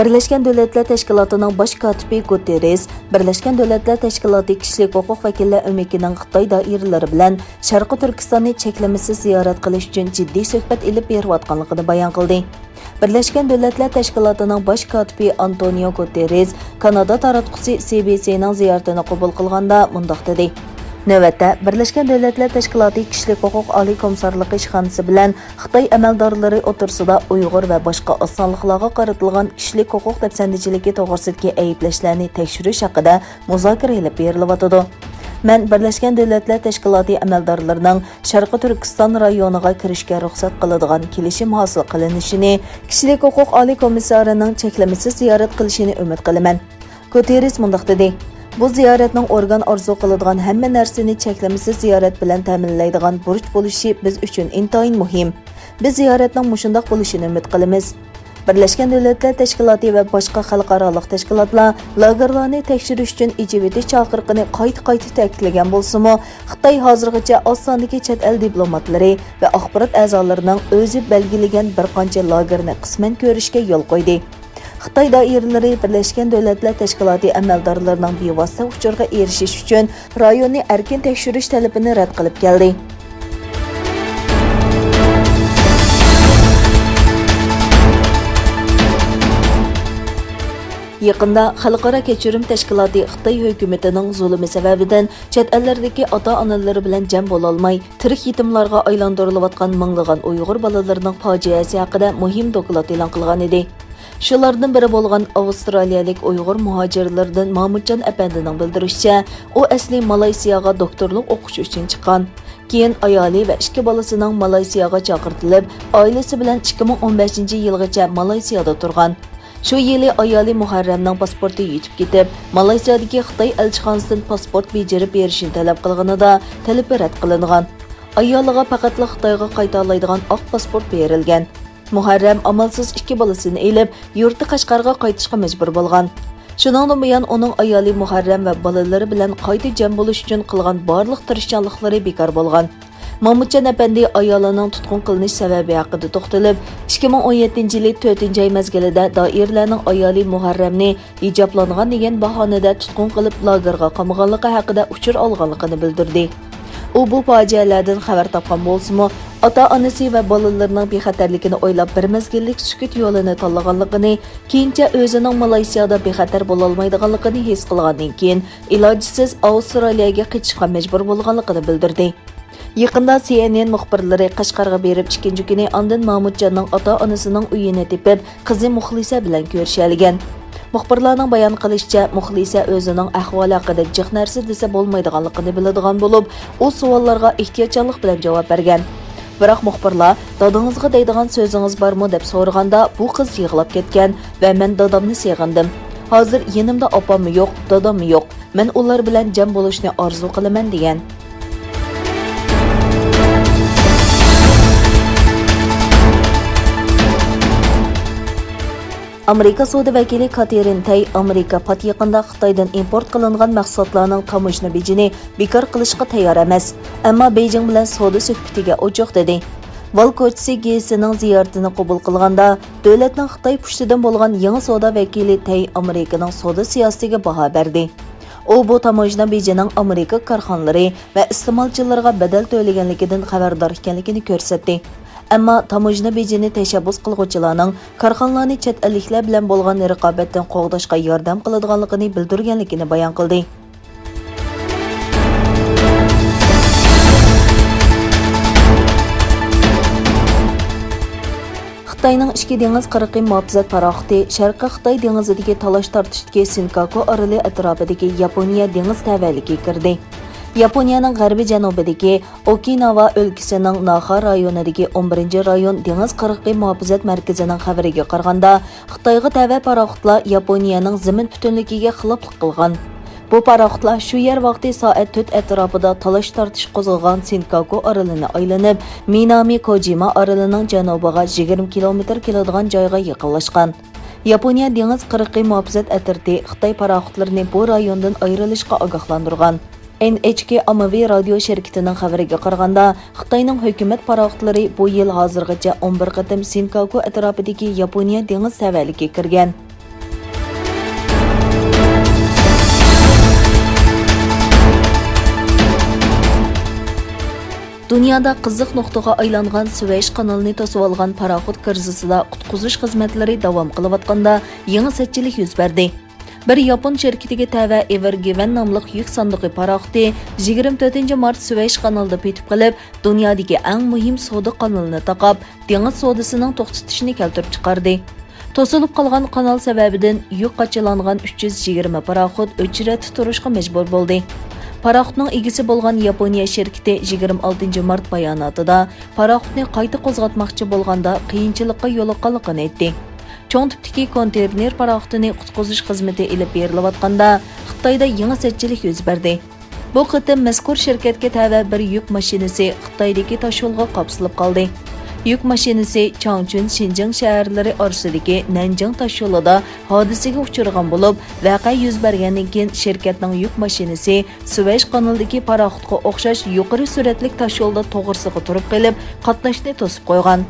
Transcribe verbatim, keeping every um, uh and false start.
بىرلەشكەن دۆلەتلەر تەشكىلاتىنىڭ باش كاتىپى گۇتېررېس بىرلەشكەن دۆلەتلەر تەشكىلاتى كىشىلىك ھوقۇق ۋەكىللەر ئۆمىكىنىڭ خىتاي دائىرىلىرى بىلەن شەرقىي تۈركىستاننى چەكلىمىسىز زىيارەت قىلىش ئۈچۈن جىددىي سۆھبەت ئېلىپ بېرىۋاتقانلىقىنى بايان قىلدى. بىرلەشكەن دۆلەتلەر تەشكىلاتىنىڭ باش كاتىپى ئانتونىئو گۇتېررېس كانادا تاراتقۇسى سى بى سىنىڭ زىيارىتىنى قوبۇل قىلغاندا مۇنداق دېدى: نۆۋەتتە، بىرلەشكەن دۆلەتلەر تەشكىلاتى كىشىلىك ھوقۇق ئالىي كومىسسارلىقى ئىشخانىسى بىلەن خىتاي ئەمەلدارلىرى ئوتتۇرىسىدا ئۇيغۇر ۋە باشقا ئاز سانلىقلارغا قارىتىلغان كىشىلىك ھوقۇق دەپسەندىچىلىكى توغرىسىدىكى ئەيىبلەشلەرنى تەكشۈرۈش ھەققىدە مۇزاكىرە ئېلىپ بېرىلىۋاتىدۇ. مەن بىرلەشكەن دۆلەتلەر تەشكىلاتى ئەمەلدارلىرىنىڭ شەرقىي تۈركىستان رايونىغا كىرىشكە رۇخسەت قىلىدىغان كېلىشىم ھاسىل قىلىنىشىنى، كىشىلىك ھوقۇق ئالىي كومىسسارىنىڭ چەكلىمىسىز زىيارەت قىلىشىنى ئۈمىد قىلىمەن. گۇتېررېس مۇنداق دېدى: بۇ زىيارەتنىڭ ئورگان ئارزۇ قىلىدىغان ھەممە نەرسىنى چەكلىمىسىز زىيارەت بىلەن تەمىنلەيدىغان بۇرچ بولۇشى بىز ئۈچۈن ئىنتايىن مۇھىم. بىز زىيارەتنىڭ مۇشۇنداق بولۇشىنى ئۈمىد قىلىمىز. بىرلەشكەن دۆلەتلەر تەشكىلاتى ۋە باشقا خەلقئارالىق تەشكىلاتلار لاگېرلارنى تەكشۈرۈش ئۈچۈن ئېچىۋېتىش چاقىرىقىنى قايتا-قايتا تەكىتلىگەن بولسىمۇ، خىتاي ھازىرغىچە ئاز ساندىكى چەت ئەل دىپلوماتلىرى ۋە ئاخبارات ئەزالىرىنىڭ ئۆزى بەلگىلىگەن بىر قانچە لاگېرنى قىسمەن كۆرۈشكە يول قويدى. خىتاي دائىرىلىرى بىرلەشكەن دۆلەتلەر تەشكىلاتى ئەمەلدارلىرىنىڭ بىۋاسىتە ئۇچۇرغا ئېرىشىش ئۈچۈن رايوننى ئەركىن تەكشۈرۈش تەلىپىنى رەت قىلىپ كەلدى. يېقىندا خەلقئارا كەچۈرۈم تەشكىلاتى خىتاي ھۆكۈمىتىنىڭ زۇلۇمى سەۋەبىدىن چەت ئەللەردىكى ئاتا-ئانىلىرى بىلەن جەم بولالماي، تىرىك يېتىملارغا ئايلاندۇرۇلۇۋاتقان مىڭلىغان ئۇيغۇر بالىلىرىنىڭ پاجىئەسى ھەققىدە مۇھىم دوكلات ئېلان قىلغان ئىدى. شۇلاردىن بىرى بولغان ئاۋسترالىيەلىك ئۇيغۇر مۇھاجىرلىرىدىن مامۇتجان ئەپەندىنىڭ بىلدۈرۈشىچە، ئۇ ئەسلى مالايسىياغا دوكتورلۇق ئوقۇش ئۈچۈن چىققان. كېيىن ئايالى ۋە ئىككى بالىسىنىڭ مالايسىياغا چاقىرتىلىپ، ئائىلىسى بىلەن ئىككى مىڭ ئون بەشىنچى يىلغىچە مالايسىيادا تۇرغان. شۇ يىلى ئايالى مۇھەررەمنىڭ پاسپورتى يىتىپ كېتىپ، مالايسىيادىكى خىتاي ئەلچىخانىسىدىن پاسپورت بېجىرىپ بېرىشىنى تەلەپ قىلغىنىدا، تەلىپى رەت قىلىنغان. ئايالىغا پەقەتلا خىتايغا قايتالايدىغان ئاق پاسپورت بېرىلگەن. مۇھەررەم ئامالسىز ئىككى بالىسىنى ئېلىپ، يۇرتى قەشقەرگە قايتىشقا مەجبۇر بولغان. شۇنىڭدىن بۇيان، ئۇنىڭ ئايالى مۇھەررەم ۋە بالىلىرى بىلەن قايتا جەم بولۇش ئۈچۈن قىلغان بارلىق تىرىشچانلىقلىرى بىكار بولغان. مامۇتجان ئەپەندى ئايالىنىڭ تۇتقۇن قىلىنىش سەۋەبى ھەققىدە توختىلىپ، ئىككى مىڭ ئون يەتتىنچى يىلى تۆتىنچى ئاي مەزگىلىدە دائىرىلەرنىڭ ئايالى مۇھەررەمنى ھىجابلانغان دېگەن باھانىدە تۇتقۇن قىلىپ، لاگېرغا قامىغانلىقى ھەققىدە ئۇچۇر ئالغانلىقىنى بىلدۈردى. ئۇ بۇ پاجىئەلەردىن خەۋەر تاپقان بولسىمۇ، ئاتا-ئانىسى ۋە بالىلىرىنىڭ بىخەتەرلىكىنى ئويلاپ، بىر مەزگىللىك سۈكۈت يولىنى تاللىغانلىقىنى، كېيىنچە ئۆزىنىڭ مالايسىيادا بىخەتەر بولالمايدىغانلىقىنى ھېس قىلغاندىن كېيىن، ئىلاجسىز ئاۋسترالىيەگە قېچىشقا مەجبۇر بولغانلىقىنى بىلدۈردى. يېقىندا سى ئېن ئېن مۇخبىرلىرى قەشقەرگە بېرىپ، ئىككىنچى كۈنى ئاندىن مامۇتجاننىڭ ئاتا-ئانىسىنىڭ ئۆيىنى تېپىپ، قىزى مۇخلىسە بىلەن كۆرۈشەلىگەن. مۇخبىرلارنىڭ بايان قىلىشىچە، مۇخلىسە ئۆزىنىڭ ئەھۋالى ھەققىدە جىق نەرسە دېسە بولمايدىغانلىقىنى بىلىدىغان بولۇپ، ئۇ سوئاللارغا ئېھتىياتچانلىق بىلەن جاۋاب بەرگەن. بىراق مۇخبىرلار، «دادىڭىزغا دەيدىغان سۆزىڭىز بارمۇ؟» دەپ سورىغاندا، بۇ قىز يىغلاپ كەتكەن ۋە «مەن دادامنى سېغىندىم. ھازىر يېنىمدا ئاپاممۇ يوق، داداممۇ يوق. مەن ئۇلار بىلەن جەم بولۇشنى ئارزۇ قىلىمەن» دېگەن. ئامېرىكا سودا ۋەكىلى كاتېرىن تەي ئامېرىكا پات يېقىندا خىتايدىن ئىمپورت قىلىنغان مەھسۇلاتلارنىڭ تاموژنا بېجىنى بىكار قىلىشقا تەييار ئەمەس، ئەمما بېيجىڭ بىلەن سودا سۆھبىتىگە ئوچۇق، دېدى. ۋال كوچىسى گېزىتىنىڭ زىيارىتىنى قوبۇل قىلغاندا، دۆلەتنىڭ خىتاي پۇشتىدىن بولغان يېڭى سودا ۋەكىلى تەي ئامېرىكىنىڭ سودا سىياسىتىگە باھا بەردى. ئۇ بۇ تاموژنا بېجىنىڭ ئامېرىكا كارخانىلىرى ۋە ئىستېمالچىلىرىغا بەدەل تۆلىگەنلىكىدىن خەۋەردار ئىكەنلىكىنى كۆرسەتتى. ئەمما تاموژنا بېجىنى تەشەببۇس قىلغۇچىلارنىڭ كارخانىلارنى چەت ئەللىكلەر بىلەن بولغان رىقابەتتىن قوغداشقا ياردەم قىلىدىغانلىقىنى بىلدۈرگەنلىكىنى بايان قىلدى. خىتاينىڭ ئىچكى دېڭىز قىرغىقى مۇھاپىزەت پاراخوتى شەرقىي خىتاي دېڭىزىدىكى تالاش-تارتىشتىكى سىنكاكۇ ئارىلى ئەتراپىدىكى ياپونىيە دېڭىز تەۋەلىكىگە كىردى. ياپونىيەنىڭ غەربىي جەنۇبىدىكى ئوكىناۋا ئۆلكىسىنىڭ ناخا رايونىدىكى ئون بىرىنچى رايون دېڭىز قىرغىقى مۇھاپىزەت مەركىزىنىڭ خەۋىرىگە قارىغاندا، خىتايغا تەۋە پاراخوتلار ياپونىيەنىڭ زېمىن پۈتۈنلۈكىگە خىلاپلىق قىلغان. بۇ پاراخوتلار شۇ يەر ۋاقتى سائەت تۆت ئەتراپىدا تالاش-تارتىش قوزغىغان سىنكاكۇ ئارىلىنى ئايلىنىپ، مىنامى كوجىما ئارىلىنىڭ جەنۇبىغا يىگىرمە كىلومېتىر كېلىدىغان جايغا يېقىنلاشقان. ياپونىيە دېڭىز قىرغىقى مۇھاپىزەت ئەترىتى خىتاي پاراخوتلىرىنى بۇ رايوندىن ئايرىلىشقا ئاگاھلاندۇرغان. ئېن ئېچ كې ئاممىۋى رادىيو شىركىتىنىڭ خەۋىرىگە قارىغاندا، خىتاينىڭ ھۆكۈمەت پاراخوتلىرى بۇ يىل ھازىرغىچە ئون بىر قېتىم سىنكاكۇ ئەتراپىدىكى ياپونىيە دېڭىز تەۋەلىكىگە كىرگەن. دۇنيادا قىزىق نۇقتىغا ئايلانغان سۈۋەيش قانىلىنى توسۇۋالغان پاراخوت كىرىزىسىدا قۇتقۇزۇش خىزمەتلىرى داۋام قىلىۋاتقاندا يېڭى سەتچىلىك يۈز بەردى. بىر ياپون شىركىتىگە تەۋە ئېۋېر گىۋەن ناملىق يۈك ساندۇقى پاراخوتى يىگىرمە تۆتىنچى مارت سۈۋەيش قانىلىدا پېتىپ قېلىپ، دۇنيادىكى ئەڭ مۇھىم سودا قانىلىنى تاقاپ، دېڭىز سودىسىنىڭ توختىتىشىنى كەلتۈرۈپ چىقاردى. توسۇلۇپ قالغان قانال سەۋەبىدىن يۈك قاچىلانغان ئۈچ يۈز يىگىرمە پاراخوت ئۆچرەتتە تۇرۇشقا مەجبۇر بولدى. پاراخوتنىڭ ئىگىسى بولغان ياپونىيە شىركىتى يىگىرمە ئالتىنچى مارت باياناتىدا پاراخوتنى قايتا قوزغاتماقچى بولغاندا قىيىنچىلىققا يولۇققانلىقىنى ئېيتتى. چوڭ تىپتىكى كونتېينېر پاراخوتىنى قۇتقۇزۇش خىزمىتى ئېلىپ بېرىلىۋاتقاندا، خىتايدا يېڭى سەتچىلىك يۈز بەردى. بۇ قېتىم مەزكۇر شىركەتكە تەۋە بىر يۈك ماشىنىسى خىتايدىكى تاشيولغا قاپسىلىپ قالدى. يۈك ماشىنىسى چاڭچۈن، شىنجاڭ شەھەرلىرى ئارىسىدىكى نەنجىڭ تاشيولىدا ھادىسىگە ئۇچرىغان بولۇپ، ۋەقە يۈز بەرگەندىن كېيىن شىركەتنىڭ يۈك ماشىنىسى سۈۋەيش قانىلىدىكى پاراخوتقا ئوخشاش يۇقىرى سۈرئەتلىك تاشيولدا توغرىسىغا تۇرۇپ قېلىپ، قاتناشنى توسۇپ قويغان.